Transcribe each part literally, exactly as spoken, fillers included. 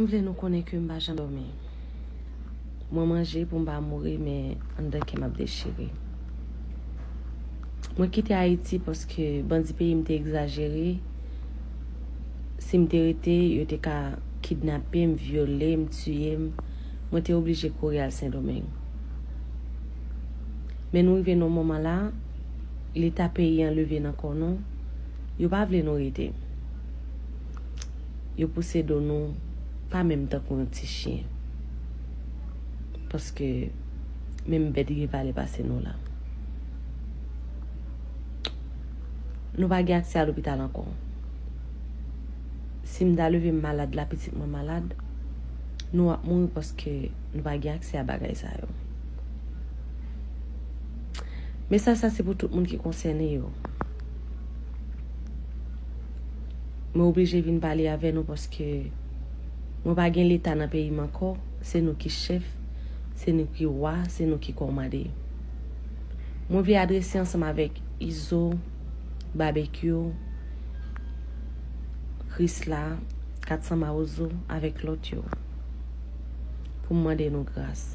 M vle nou konnen ke m pa janm dòmi. Mwen manje pou m pa mouri, men anndan kè m ap dechire. Mwen kite Ayiti paske bandi peyi m te egzajere. Si m te rete, yo te ka kidnape m, vyole m, tiye m. Mwen te oblije kouri al Sendomeng. Men nou rive nan moman la, Leta peyi an leve nan kò nou. Yo pa vle nou rete. Yo pouse do nou pa menm tankou yon ti chen. Paske menm bèt gen valè pase nou la. Nou pa gen aksè a lopital ankò. Si m ta leve m malad la, pitit mwen malad, nou ap mouri paske nou pa gen aksè a bagay sa yo. Mesaj sa se pou tout moun ki konsène yo. Mwen oblije vin pale avè nou paske mwen pa gen Leta nan peyi m ankò. Se nou ki chèf, se nou ki wa, se nou ki kòmande. Mwen vle adrese ansanm avèk Izo, Babekyou, Krisla, Kat San Mawozo, avèk lòt yo, pou m mande nou gras.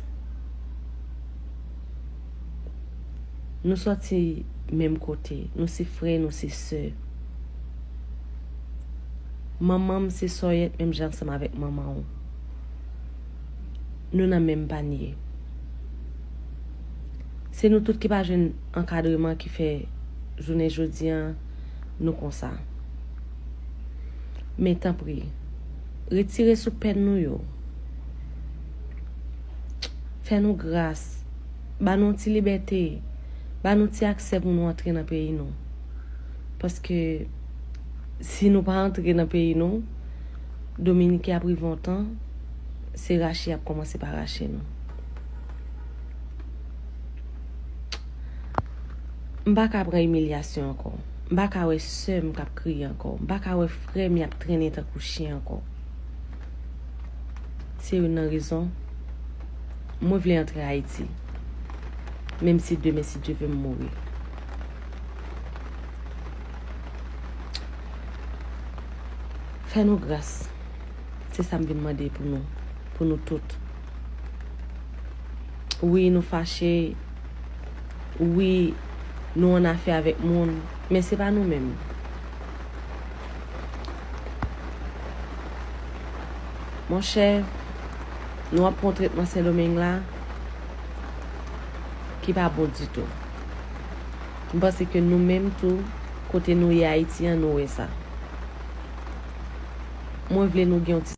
Nou sòti menm kote, nou se frè, nou se sè. Manman m se sòyèt menm jan ansanm avèk manman w. Nou nan menm panye. Se nou tout ki pa jwenn ankadreman ki fè jounen jodi an nou konsa. Men tanpri, retire sou pèn nou yo. Fè nou gras. Ba nou yon ti libète. Ba nou ti aksè pou nou antre nan peyi nou. Paske si nou pa antre nan peyi nou, Dominiken ap rive yon tan, se rache y ap kòmanse pa rache nou. M pa ka pran imilyasyon ankò. M pa ka wè sè m k ap kriye ankò. M pa ka wè frè m y ap trennen tankou chen ankò. Se youn nan rezon mwen vle antre Ayiti. Menm si demen, si Dye vle, m mouri. Fè nou gras. Se sa m vin mande pou nou, pou nou tout. Wi, nou fache. Wi, nou an afè avèk moun, men se pa nou menm. Monchè, nou ap pran tretman Sendomeng la ki pa bon ditou. M panse ke nou menm tou, kote nou ye Ayiti an, nou wè sa. Mwen vle nou gen yon ti